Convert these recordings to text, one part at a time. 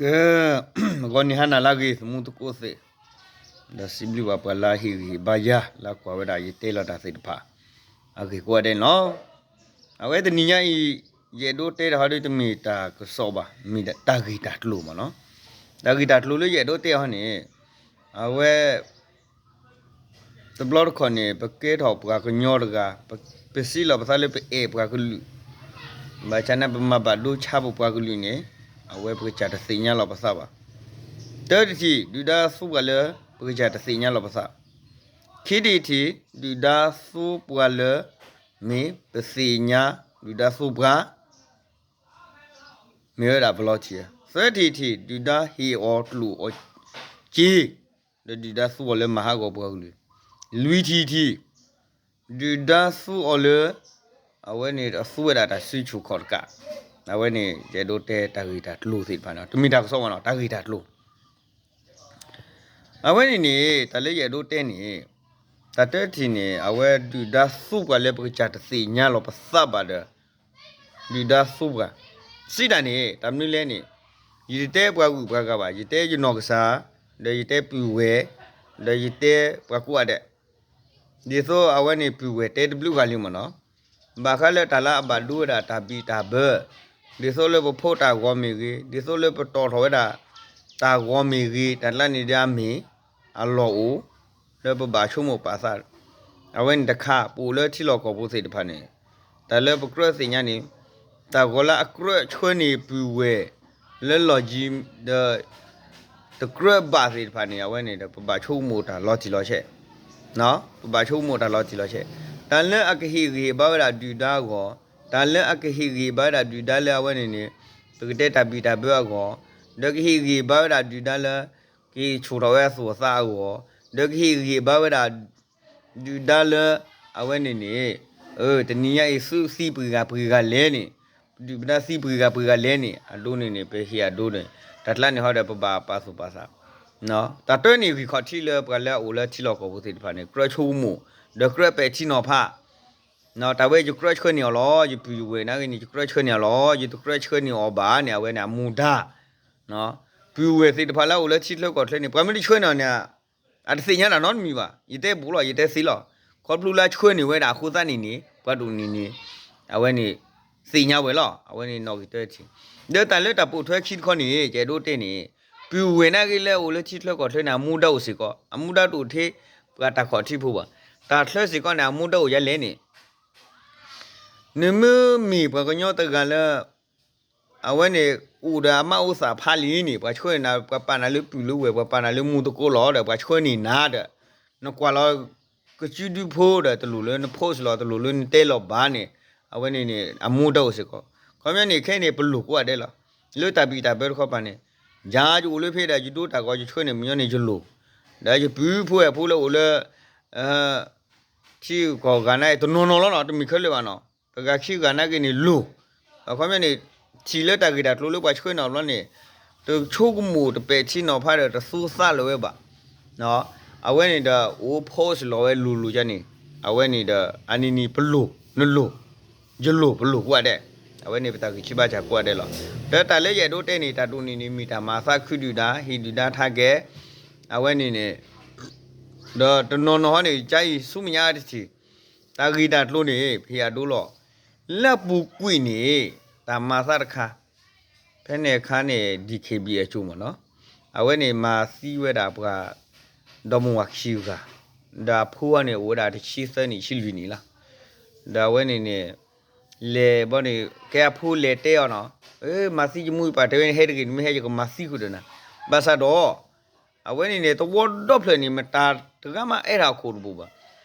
ကဲ, ဂီၤနံၤဟါနၤလၢအဂ့ၤ သမူသကိးသ့ၣ်, ဒီးစံးဘျုးဘၣ်ပှၤလၢအဟ့ၣ်ဂံၢ်ဟ့ၣ်ဘါယၤ လၢအကွၢ်ဝဲဒၣ်ယတဲလီၤတၢ်သ့ၣ်တဖၣ် အဂ့ၢ်ကိးဂၤဒဲးန့ၣ်လီၤ. အဝဲတနံၤညါအံၤ ယအဲၣ်ဒိးတဲတၢ်ဟီဒ်တမ့ၢ်တၢ်ကစီၣ်ဘၣ်, မ့ၢ်တၢ်ဂ့ၢ်တၢ်ကျိၤမ့ၢ်နီၤ. တၢ်ဂ့ၢ်တၢ်ကျိၤလၢယအဲၣ်ဒိးတဲဟီန့ၣ် အဝဲ တဘျီတခီၣ်န့ၣ် ပကဲထီၣ်ပှၤကညီတဂၤ, ပစံးလီၤပသးလၢပအဲၣ်ပှၤကလုာ်, ဘၣ်ဆၣ်န့ၣ် ပမၤဘၣ်ဒိဆါပပှၤကလုာ်န့ၣ် အဝဲပကစၢ်တသ့ၣ်ညါလီၤပသးဘၣ်. တၢတထံၣ် ဒုၣ်ဒါသူပှၤလၢ ပကစၢ်တသ့ၣ်ညါလီၤပသး, ခံထံၣ်တထံၣ် ဒုၣ်ဒါသူပှၤလၢ မ့ၢ်ပသ့ၣ်ညါ ဒုၣ်ဒါသူပှၤ မ့ၢ်ဝဲဒၣ် volunteer, သၢထံၣ်တထံၣ် ဒုၣ်ဒါဟ့ၣ်အီၤကျိၣ်အီၤစ့, ဒီးဒုၣ်ဒါသူအီၤလၢမၤဟးဂီၤပှၤကလုာ်, လွံၢ်ထံၣ်တထံၣ် ဒုၣ်ဒါသူအီၤလၢ အဝဲန့ၣ်သူဝဲဒၣ်တၢ်စုဆူၣ်ခီၣ်တကး, အဝဲန့ၣ်ယအဲၣ်ဒိးတဲတၢ်ဂ့ၢ်တၢ်ကျိၤသ့ၣ်တဖၣ်န့ၣ် တမ့ၢ်တၢ်ကစီၣ်ဘၣ်နီၤ, တၢ်ဂ့ၢ်တၢ်ကျိၤ အဝဲန့ၣ်န့ၣ် တၢ်လၢယအဲၣ်ဒိးတဲန့ၣ် တၢ်တၢတထံၣ်န့ၣ် အဝဲဒုၣ်ဒါသူပှၤလၢပကစၢ်တသ့ၣ်ညါလီၤပသးဘၣ်ဒီး ဒုၣ်ဒါသူပှၤ, စံးတၢ်န့ၣ် တၢ်မနုၤလဲၣ်န့ၣ် ယတတဲပှၤဂုၤပှၤဂၤဘၣ်, ယတဲယနီၢ်ကစၢ်, ဒီးယတဲပုၢ်ဝဲၢ်, ဒီးယတဲပှၤကိးဂၤဒဲး, ဒ်သိးအဝဲန့ၣ်ပုၢ်ဝဲၢ်တဲတဘျုးဂၤလံမ့ၢ်နီၤ, ဘၣ်ဃးလၢတၢ်လၢအဘၣ်ဒိဝဲဒၣ်တၢ်ဘံၣ်တၢ်ဘၢ, ဒ်သိးလၢပဖိတၢ်ဂီၤမ့ၢ်ဂ့ၤ, ဒ်သိးလၢပတီၣ်ထီၣ်ဝဲဒၣ် တၢ်ဂီၤမ့ၢ်ဂ့ၤ, တၢ်ကျါန့ၣ်ဒီးအမ့ၢ် အလီၢ်အိၣ် လၢပဘၣ်ဆိကမိၣ်ပာ်သး, အဝဲန့ၣ်တခါ ပအိၣ်လၢထံလီၢ်ကီၢ်ပူၤသ့ၣ်တဖၣ်န့ၣ် တၢ်လၢပကြၢးသ့ၣ်ညါန့ၣ် တၢ်ဂီၤလၢအကြၢးဆှၢန့ၢ်ပုၢ်ဝဲၢ် လၢလီၢ်ယံၤဒီး တကြၢးဘၣ်သ့ၣ်တဖၣ်န့ၣ် အဝဲန့ၣ်ဒီး ပဘၣ်ဆိကမိၣ်တၢ်လီၤတံၢ်လီၤဆဲး, ပဘၣ်ဆိကမိၣ်တၢ်လီၤတံၢ်လီၤဆဲး, တၢ်လၢအကဟ့ၣ်ဂံၢ်ဟ့ၣ်ဘါဝဲဒၣ်ဒုၣ်ဒါအဂီၢ်, တၢ်လၢအကဟ့ၣ်ဂံၢ်ဟ့ၣ်ဘါဝဲဒၣ်ဒုၣ်ဒါလၢအဝဲန့ၣ်န့ၣ် ပကတဲတၢ်ဘံၣ်တၢ်ဘၢအဂီၢ်, ဒီးကဟ့ၣ်ဂံၢ်ဟ့ၣ်ဘါဝဲဒၣ်ဒုၣ်ဒါလၢ ကဟ့ၣ်ဆူၣ်ထီၣ်ဝဲအသူၣ်အသးအဂီၢ်, ဒီးကဟ့ၣ်ဂံၢ်ဟ့ၣ်ဘါဝဲဒၣ် ဒုၣ်ဒါလၢ အဝဲန့ၣ်န့ၣ် တနံၤညါအံၤသုသံပှဲၤဂၤပှဲၤဂၤလဲၣ်န့ၣ်, ဒုၣ်ဒါသံပှဲၤဂၤပှဲၤဂၤလဲၣ်န့ၣ် အဒိန့ၣ်န့ၣ် ပဟ့ၣ်အဒိန့ၣ် တၢ်ကျါန့ၣ်ဟီဒီးပဘၣ်ပာ်သူၣ်ပာ်သး, တၢ်တၢန့ၣ်ဂံၢ်ခီၣ်ထံးလၢပှၤလၢအအိၣ်လၢထံလီၢ်ကီၢ်ပူၤသ့ၣ်တဖၣ်န့ၣ် ကြၢးဆိကမိၣ်, ဒီးကြၢးပဲာ်ထံနီၤဖး တၢ်ဝဲယကြၢးဆှၢန့ၢ်အီၤလီၤ, ယပုၢ်ယဝဲၢ်နာ်ဂ့ၤန့ၣ် ယကြၢးဆှၢန့ၢ်အီၤလီၤ, ယတကြၢးဆှၢန့ၢ်အီၤဘၣ်န့ၣ် အဝဲန့ၣ်အမူဒါ, ပုၢ်ဝဲၢ်သ့ၣ်တဖၣ်လၢအအိၣ်လၢထံချၢကီၢ်ချၢန့ၣ် ပှၤမ့ၢ်တဆှၢန့ၢ်အီၤန့ၣ် အတသ့ၣ်ညါတၢ်နီတမံၤဘၣ်, ယတဲဘူးလီၤ ယတဲသ့လီၤ, ခီဖျိလၢဆှၢန့ၢ်ဝဲဒၣ်အဃိသတးန့ၣ်န့ၣ် ပှၤဒိၣ်န့ၢ်န့ၣ် အဝဲန့ၣ် သ့ၣ်ညါဝဲလီၤ, အဝဲန့ၣ်နီၣ်ဂံၢ်တၢထံၣ်, ဒီးတၢ်လၢတၢ်ပိာ်ထွဲခံတခီန့ၣ် ယအဲၣ်ဒိးတဲန့ၣ် ပုၢ်ဝဲၢ်နာ်ဂ့ၤလၢအအိၣ်လၢထံချၢကီၢ်ချၢန့ၣ် အမူဒါအိၣ်စ့ၢ်ကီး, အမူဒါတအိၣ်ထဲ ပှၤတၢ်ခီၣ်ထံးဖိဘၣ်, တၢ်ချၢစ့ၢ်ကီးန့ၣ် အမူဒါအိၣ်ဒ်လဲၣ်န့ၣ် နမ့ၢ်မ့ၢ်ပှၤကညီတဂၤလၢ အဝဲန့ၣ် အိၣ်ဒီးအမါအိၣ်သးဖးလံန့ၣ် ပှၤဆှၢန့ၢ်နၤ ပှၤပာ်နၤလၢပုၢ်လၢဝဲၢ် ပှၤပာ်နၤလၢမူသကိးလီၤဒီး ပှၤဆှၢန့ၢ်နၤဒီး နကွၢ်လီၤ ကစုဒုဖိဒီး တလိၣ်လၢန post လီၤ တလိၣ်လၢနတဲလီၤဘၣ်န့ၣ် အဝဲန့ၣ်န့ၣ် အမူဒါအိၣ်စ့ၢ်ကီး, ခီပညီန့ၣ် ခဲအံၤန့ၣ် ပလိၣ်ကိးဂၤဒဲးလီၤ, လၢတၢ်ဘံၣ်တၢ်ဘၢတခီပၤန့ၣ် ယၤယအိၣ်လၢဖဲဒီး ယဒိတၢ်ဂီၤ ယဆှၢန့ၢ်မညီန့ၣ် ယလိၣ်, ဒီးယပုၢ်ဖိဝဲၢ်ဖိလၢအိၣ်လၢ ထံဂုၤကီၢ်ဂၤနာ်က့ တနီၤနီၤလီၤနီၤ တမ့ၢ်ခဲလၢာ်ဘၣ်နီၤ, တဂၤခံဂၤနာ်က့န့ၣ်လိၣ်, အခီပညီန့ၣ် ထံၣ်လၢတၢ်ဂ့ၢ်တၢ်ကျိၤလၢပှၤဆှၢန့ၢ်အီၤဘျီန့ၣ် တဆိကမိၣ်တပဲာ်ထံနီၤဖးဒီးတသူသးလၢၤဝဲဘၣ်, အဝဲန့ၣ်ဒီး အိၣ် post လီၤဝဲလိၤလိၤကန့ၣ်, အဝဲန့ၣ်ဒီး အနံၤနံၤပလိၣ် နလိၣ် ယလိၣ် ပလိၣ်ကိးဂၤဒဲး, အဝဲန့ၣ်ပတၢ်ဂံၢ်ဆံးဘါစၢ်ကိးဂၤဒဲးလီၤ. ဒီးတၢ်လၢယအဲၣ်ဒိးတဲန့ၣ် တၢ်ဒိၣ်န့ၢ်န့ၣ် မ့ၢ်တၢ်မၤသးခုဒုၣ်ဒါ ဟ့ၣ်ဒုၣ်ဒါထးကဲ, အဝဲန့ၣ်န့ၣ် ဒီးတနီၤနီၤဟီန့ၣ် ကါအံၤဆူမဲာ်ညါတထံၣ်, တၢ်ဂ့ၢ်တၢ်ကျိၤန့ၣ် ပဟ့ၣ်အဒိလီၤ. လၢအပူၤကွံာ်န့ၣ် တၢ်မၤသးတခါ, ဖဲန့ၣ်အခါန့ၣ် DKBA အစိၤမ့ၢ်နီၤ, အဝဲန့ၣ်မၤသံဝဲဒၣ်ပှၤ ဒီမါဝၤခံဂၤ, ဒီးအဖိန့ၣ် အိၣ်ဝဲဒၣ်တဆံသၢနံၣ် ဆံလွံၢ်နံၣ်လီၤ. ဒီးအဝဲန့ၣ်န့ၣ် လဲၤဘီန့ၣ် ကဲအဖိလဲၤတဲအီၤနီၤ, မၤသံယမူယပၢ်တဲဝဲန့ၣ် ဟဲတဂ့ၤ နမ့ၢ်ဟဲယကမၤသံဃုာ်ဒီးနၤ, ဘၣ်ဆၣ်ဒီး အဝဲန့ၣ်န့ၣ် သဝီဒီဖျၢၣ်န့ၣ် မတၤတဂၤမးအဲၣ်ဒိးအကိာ်တဘိးဘၣ်.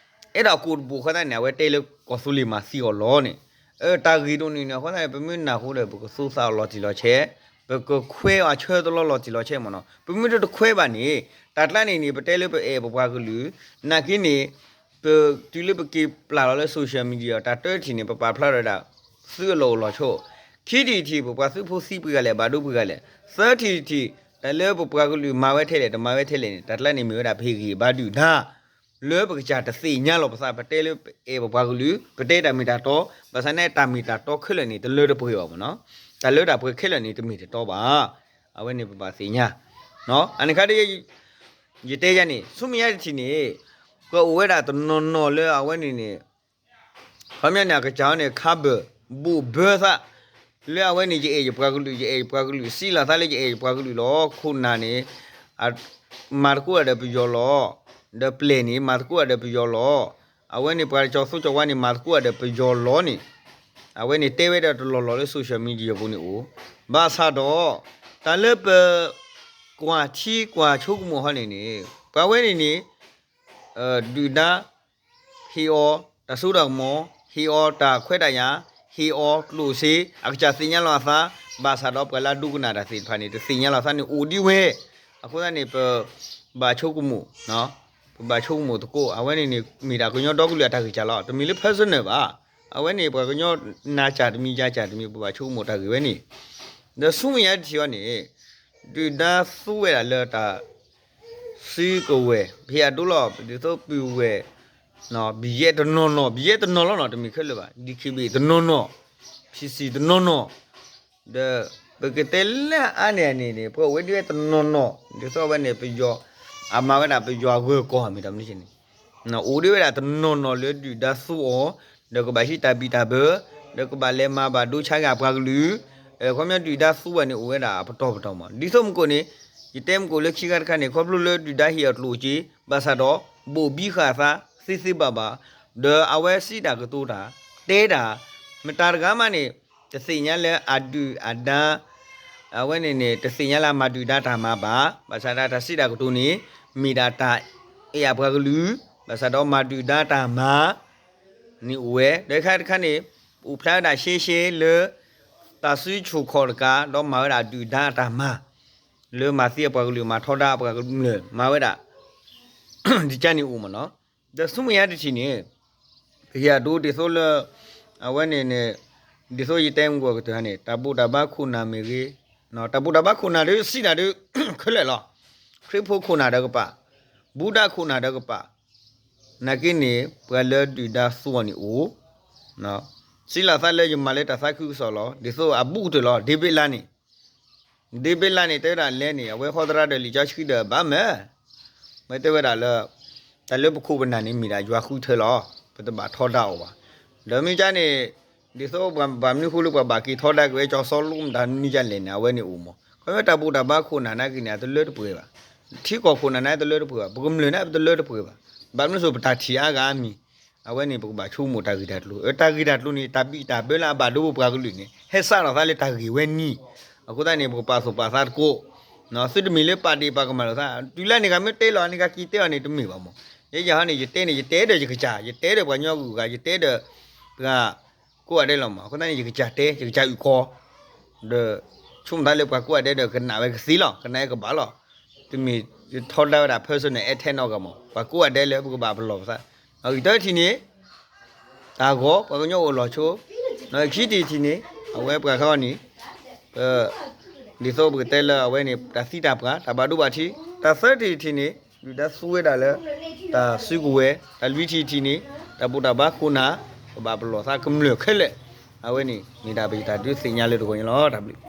အဲၣ်ဒိးအကိာ်တဘိးအဃိသတးန့ၣ် အဝဲတဲလၢကီၢ်သူလ့ၤမၤသံအီၤလီၤန့ၣ်, တၢ်ဂ့ၢ်ဒိၣ်န့ၢ်န့ၣ် အဃိသတးန့ၣ် ပမ့ၢ်နၢ်ဟူဒီး ပကသူသးအီၤလီၤတံၢ်လီၤဆဲး, ပကခွဲးအီၤဆၢတလီၢ်လီၤတံၢ်လီၤဆဲးမ့ၢ်နီၤ. ပမ့ၢ်တခွဲးဘၣ်န့ၣ် တၢ်ကျါန့ၣ်န့ၣ် ပတဲလၢပအဲၣ်ပပှၤကလုာ်, နာ်က့န့ၣ် ပတုၤလၢပက့ၤပျၢ်လီၤလၢ social media တၢ်တထံၣ်န့ၣ် ပပာ်ဖျါထီၣ်ဝဲဒၣ် သုးအလီၢ်အိၣ်လီၢ်ဆိး, ခံထံၣ်တထံၣ် ပပှၤသုးဖိသံပှဲၤဂၤလဲၣ် ဘၣ်ဒိပှဲၤဂၤလဲၣ်, သၢထံၣ်တထံၣ် တၢ်လၢပပှၤကလုာ်မၤဝဲထဲလဲၣ် တမၤဝဲထဲလဲၣ်န့ၣ် တၢ်ကျါန့ၣ်မ့ၢ်ဝဲဒၣ်ပဟ့ၣ်ဂံၢ်ဘါဒုၣ်ဒါ လၢပကစၢ်တသ့ၣ်ညါလီၤပသး ပတဲလၢပအဲၣ်ပပှၤကလုာ် ပတဲတၢ်မ့ၢ်တၢ်တီ, ဘၣ်ဆၣ်န့ၣ်တၢ်မ့ၢ်တၢ်တီခဲလၢာ်န့ၣ် တလၢတပှဲၤဘၣ်မ့ၢ်နီၤ, တၢ်လၢတၢ်ပှဲၤခဲလၢာ်န့ၣ် တမ့ၢ်တတီဘၣ်. အဝဲန့ၣ်ပဘၣ်သ့ၣ်ညါ, အန့ၣ်ခါဒ် ယတဲယၤန့ၣ် ဆူမဲာ်ညါတထံၣ်န့ၣ် ပှၤအိၣ်ဝဲဒၣ်တနီၤနီၤလၢအဝဲန့ၣ်န့ၣ် ခီပညီန့ၣ် အကစၢ်န့ၣ် ခါဘၢၣ် ဘိးဘၢသး လၢအဝဲန့ၣ် ယအဲၣ်ယပှၤကလုာ် ယအဲၣ်ယပှၤကလုာ် စံးလီၤသးလၢယအဲၣ်ယပှၤကလုာ်လီၤ. ခိၣ်နၢ်န့ၣ် မၤသကိးတၢ်ဒီးပယီၤလီၤ. ဒီးပျဲၢ်န့ၣ် မၤသကိးတၢ်ဒီးပယီၤလီၤ. အဝဲန့ၣ်ပှၤကၠီၤသိကၠီၤဝါန့ၣ် မၤသကိးတၢ်ဒီးပယီၤလီၤန့ၣ် အဝဲန့ၣ်တဲဝဲဒၣ်တလီၢ်လီၢ်လၢ social media ပူၤန့ၣ်အိၣ်, ဘၣ်ဆၣ်ဒီး တၢ်လၢပ ကွၢ်ထံကွၢ်ဆိကမိၣ်ဟီန့ၣ်န့ၣ် ပှၤဝဲန့ၣ်န့ၣ် ဒုၣ်ဒါ ဟ့ၣ်အီၤတၢ်စိတၢ်ကမီၤ, ဟ့ၣ်အီၤတၢ်ခွဲးတၢ်ယာ်, ဟ့ၣ်အီၤကျိၣ်စ့, အကစၢ်သ့ၣ်ညါလီၤအသး, ဘၣ်ဆၣ်ဒီးပှၤလၢအဒိကနၣ်တၢ်သ့ၣ်တဖၣ်န့ၣ် တသ့ၣ်ညါလီၤအသးန့ၣ်အိၣ်ဒ်ဝဲ, အဃိသတးန့ၣ် ပဘၣ်ဆိကမိၣ်, ပဘၣ်ဆိကမိၣ်သကိး အဝဲန့ၣ်န့ၣ် မ့ၢ်ဒၣ်ကညီဒီကလုာ်အတၢ်ဂ့ၢ်စၢ်လီၤ. တမ့ၢ်လၢ personal ဘၣ်. အဝဲန့ၣ် ပှၤကညီနၤစၢ်တမံၤယၤစၢ်တမံၤ ပဘၣ်ဆိကမိၣ်တၢ်ဂ့ၢ်ဝဲန့ၣ်, ဒီးဆူမဲာ်ညါတထံၣ်အီၤန့ၣ် ဒုၣ်ဒါသူဝဲဒၣ်လၢတၢ် စုကဝဲၤ ပဟ့ၣ်အဒိလီၤ ဒ်သိးပုၢ်ဝဲၢ် ဘံယဲတနီၤနီၤ ဘံယဲတနီၤလီၤနီၤ တမ့ၢ်ခဲလၢာ်ဘၣ် ဒံၣ်ခံဘ့ၣ်တနီၤနီၤ ဖံစံၣ်တနီၤနီၤ ဒီးပကတဲလၢအါန့ၢ်န့ၣ်န့ၣ် ပှၤအိၣ်ဝဲဒ်ဝဲတနီၤနီၤ ဒ်သိးဝဲန့ၣ် ပယီၤ အမၤဝဲဒၣ်ပယီၤအဂၢၤကီၢ်မ့ၢ်တမနုၤန့ၣ် အိၣ်ဒ်ဝဲဒၣ်တနီၤနီၤလၢဒုၣ်ဒါသူအီၤ ဒီးကဘၣ်ဟံးတၢ်ဘံၣ်တၢ်ဘၢ ဒီးကဘၣ်လဲၤမၤဘၣ်ဒိဆါက့ၤအပှၤကလုာ် ခီပညီဒုၣ်ဒါသူဝဲန့ၣ် အိၣ်ဝဲဒၣ်အပတီၢ်ပတီၢ်မး ဒ်သိးမုၢ်ကိၣ်န့ၣ် ယတဲမုၢ်ကိၣ်လၢခံခါတခါန့ၣ် ခီဖျိလၢဒုၣ်ဒါဟ့ၣ်အီၤကျိၣ်စ့ ဘၣ်ဆၣ်ဒီး ဘိၣ်ဘံဃာ်အသး သ့သ့ဘၣ်ဘၣ် ဒီးအဝဲစံးတၢ်ကတိၤတၢ် တဲတၢ် မတၤတဂၤမးန့ၣ် တသ့ၣ်ညါလၢအဒုၣ်အဒါ အဝဲန့ၣ်န့ၣ် တသ့ၣ်ညါလၢအမၤဒုၣ်ဒါတၢ်မၤဘၣ် ဘၣ်ဆၣ်ဒၣ်တၢ်စံးတၢ်ကတိၤန့ၣ် မ့ၢ်ဒၣ်တၢ်အဲၣ်အပှၤကလုာ် ဘၣ်ဆၣ်ဒီးမၤဒုၣ်ဒါတၢ်မၤ န့ၣ်အိၣ်ဝဲ ဒီးခါတခါန့ၣ် အိၣ်ဖျါဝဲဒၣ်ရှဲရှဲလၢ တၢ်စုဆူၣ်ခီၣ်တကး ဒီးမၤဝဲဒၣ်ဒုၣ်ဒါအတၢ်မၤ လၢမၤသံအပှၤကလုာ် မၤထီဒါအပှၤကမျၢၢ် မၤဝဲဒၣ် ဒ်ကန့ၣ်အိၣ်မးနီၤ ဒီးဆူမဲာ်ညါတထံၣ်န့ၣ် ပကယၤဒိဒ်သိးလၢ အဝဲန့ၣ်န့ၣ် ဒ်သိးယတဲမုၢ်ဂီၢ်ကတၢၢ်န့ၣ် တၢ်ဘူၣ်တၢ်ဘါခိၣ်နၢ်မ့ၢ်ဂ့ၤ တၢ်ဘူၣ်တၢ်ဘါခိၣ်နၢ်ဒီးစံးတၢ်ဒီး ခဲလၢာ်လီၤ ခရံာ်ဖိခိၣ်နၢ်ဒီးကပၤ ဘူၣ်ဒၣ်ခိၣ်နၢ်ဒီးကပၤ နာ်က့န့ၣ် ပှၤလၢဒုၣ်ဒါသူအီၤန့ၣ်အိၣ် စံးလီၤသးလၢယမၤလၢတၢ်သးခုကစီၣ်လီၤ ဒ်သိးအဘူးကတၢၢ်လီၤ ဒ့ဘ့းလါန့ၣ် ဒ့ဘ့းလါန့ၣ် တဲဝဲဒၣ်လဲၣ်န့ၣ် အဝဲဟီသရၣ်ဒီးလံာ်စီဆှံဒီးဘၣ်မး မ့ၢ်တဲဝဲဒၣ်လၢ တၢ်လၢပခိၣ်ပနၢ်န့ၣ် မ့ၢ်ဒၣ်ယွၤဃုထၢလီၤ ပတဘၣ်ထီဒါအီၤဘၣ် ဒီးမ့ၢ်ကါန့ၣ် ဒ်သိးပှၤဘၣ်မနုၤဃိလၢပှၤဘၣ်က့ၤထီဒါက့ၤဝဲကၠီစီလူမတၤမနုၤကါလဲၣ်န့ၣ် အဝဲန့ၣ်အိၣ်မး ခီဖျိတၢ်ဘူၣ်တၢ်ဘါခိၣ်နၢ်နာ်က့န့ၣ် အတလၢတပှဲၤဘၣ် ထံကီၢ်ခိၣ်နၢ်န့ၣ် အတလၢတပှဲၤဘၣ် ပကမျၢၢ်န့ၣ် ပတလၢတပှဲၤဘၣ် ဘၣ်မနုၤစိၤပတၢ်ထံၣ်အါဂၤအါမံၤ အဝဲန့ၣ် ပကဘၣ်ဆိကမိၣ်တၢ်ဂ့ၢ်တၢ်ကျိၤ တၢ်ဂ့ၢ်တၢ်ကျိၤန့ၣ် တၢ်ဘံၣ်တၢ်ဘၢလၢအဘၣ်ဒိပပှၤကလုာ်န့ၣ် ဟဲစးထီၣ်သးလၢတၢ်ဂ့ၢ်ဝဲန့ၣ် အဃိသတးန့ၣ် ပကပာ်သူၣ်ပာ်သးသကိး သုတမ့ၢ်လၢပာ်ဒ့ၣ်ပာ်ကမၣ်လိာ်သး တုၤလၢန့ၣ်ဂၤမ့ၢ်တဲလီၤန့ၣ်ဂၤက့ၤတဲအီၤန့ၣ်တမ့ၢ်ဘၣ်မး ယဲယၤဟီန့ၣ် ယတဲန့ၣ် ယတဲဒီးယကစၢ် ယတဲဒီးပှၤကညီဂုၤဂၤ ယတဲဒီး ပှၤ ကိးဂၤဒဲးလီၤမး အဃိသတးန့ၣ် ယကစၢ်တဲ ယကစၢ်အုၣ်ကီၤ ဒီး ဆိကမိၣ်သးလၢပှၤကိးဂၤဒဲးဒီးကနၣ်ဝဲကသ့လီၤ ကနၣ်ဝဲကဘၣ်လီၤ တမ့ၢ်ယထီဒါဝဲဒၣ် personal attack နီတဂၤမး ပှၤကိးဂၤဒဲးလၢပကဘၣ်ပလီၢ်ပသး ဂံၢ်တထံၣ်န့ၣ် တၢ်ဂီၤ ပှၤကညီအိၣ်လီၤဆိ ခံထံၣ်တထံၣ်န့ၣ် အဝဲပှၤခါအီၤန့ၣ် ပ ဒ်သိးပကတဲလၢအဝဲန့ၣ် တၢ်သံတၢ်ပှၢ် တၢ်ဘၣ်ဒိဘၣ်ထံး တၢ်သၢထံၣ်တထံၣ်န့ၣ် ဒုၣ်ဒါသူဝဲဒၣ်လၢ တၢ်စုကဝဲၤ တၢ်လွံၢ်ထံၣ်တထံၣ်န့ၣ် တၢ်ဘူၣ်တၢ်ဘါခိၣ်နၢ် ကဘၣ်ပလီၢ်သးကမျၢၢ်ခဲလၢာ် အဝဲန့ၣ် မ့ၢ်ဒၣ်ပယတၢ်ဒုးသ့ၣ်ညါလၢတဂီၤညါလီၤ တၢ်ဘျုး